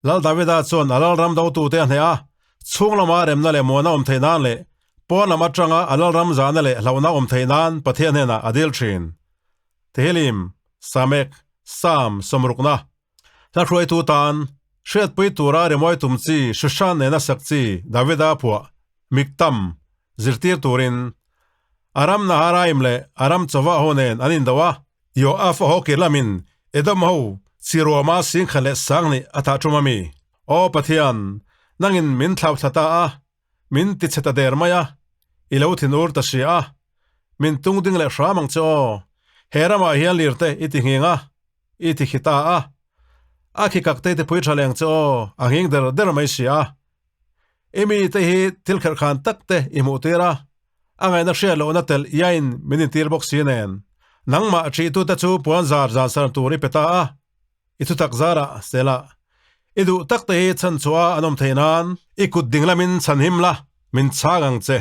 Lal Davida chuan a lalram dotute a hneh a, chhung lama remna leh muana awm theih nan leh pawn lam atanga a lalram zahna leh hlauhna awm theih nan Pathian hnenah a dil thin. Tehillim, Samek, Sam, Sawmrukna, Hla hruaitu tan, hriatpui tura rimawi tum chi Shushan nena sak chi Davida phuah, Miktam, zirtir turin Aram Naharaim leh Aram Chawah ho nen an indo a, Yoav a haw kir lamin Edom ho chi ruama singkhat leh sang nih a thah tum a mi? Aw Pathian, nangin min thlauh thla ta a, min ti chhe ta der mai a, i lo thin ur ta si a, min tung ding leh hram ang che aw. He ramah hian lirte i ti nghing a, i ti khi ta a, a khi kak te i ti pui tha leng che aw, a nghing der der mai si a. I mite hi thil kherhkhan tak te i hmuh tir a, A ngaihna hriat lohna tel iain min intir bawk si nen, nangmah ṭihtute chu puan zar zan sar tur i pe ta a, i thutak zarah sela i duh tak te hi chhan chhuah an awm theih nan i kut ding lamin chhan him la, min chhang ang che.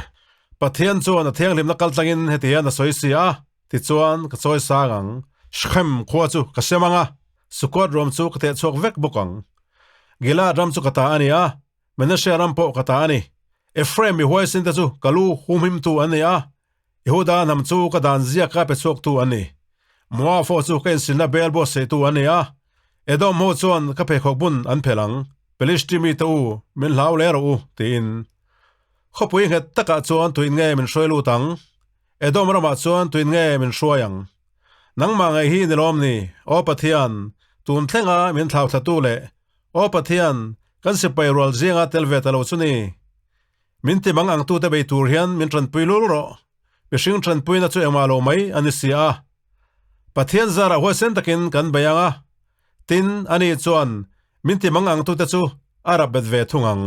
Pathian chuan a thianghlimna kal tlangin heti hian a sawi si a, tichuan ka chawi sang ang, Shechem khua chu ka sem ang a, Sukkot ruam chu ka tehchhuak vek bawk ang. Gilead ram chu ka ta a ni a, Manasseh ram pawh ka ta a ni. Ephraim mi huaisin te chu ka lu humhimtu an ni a, Yehuda hnam chu ka dan ziaka pe chhuaktu an ni. Moab ho chu ka insilna bel buatsaihtu an ni a, Edom ho chuan ka pheikhawk bun an phelh ang, Pelishti mite u, min hlau leh rawh u, tiin. Khawpui nghet takah chuan tuin nge min hruai lut ang? Edom ramah chuan tuin nge min hruai ang? Nangmah ngaih hi ni lawm ni, Aw Pathian, tun thlenga min thlauhthlatu leh Aw Pathian, kan sipai rual zinga tel ve ta lo chu ni. Min ti mang angtute bei tur hian min tanpui lul rawh. Mihring tanpuina chu engmah lo mai a ni si a. Pathian zarah huaisen takin kan bei ang a, tin, ani chuan min ti mang angtute chu a rap bet ve thung ang.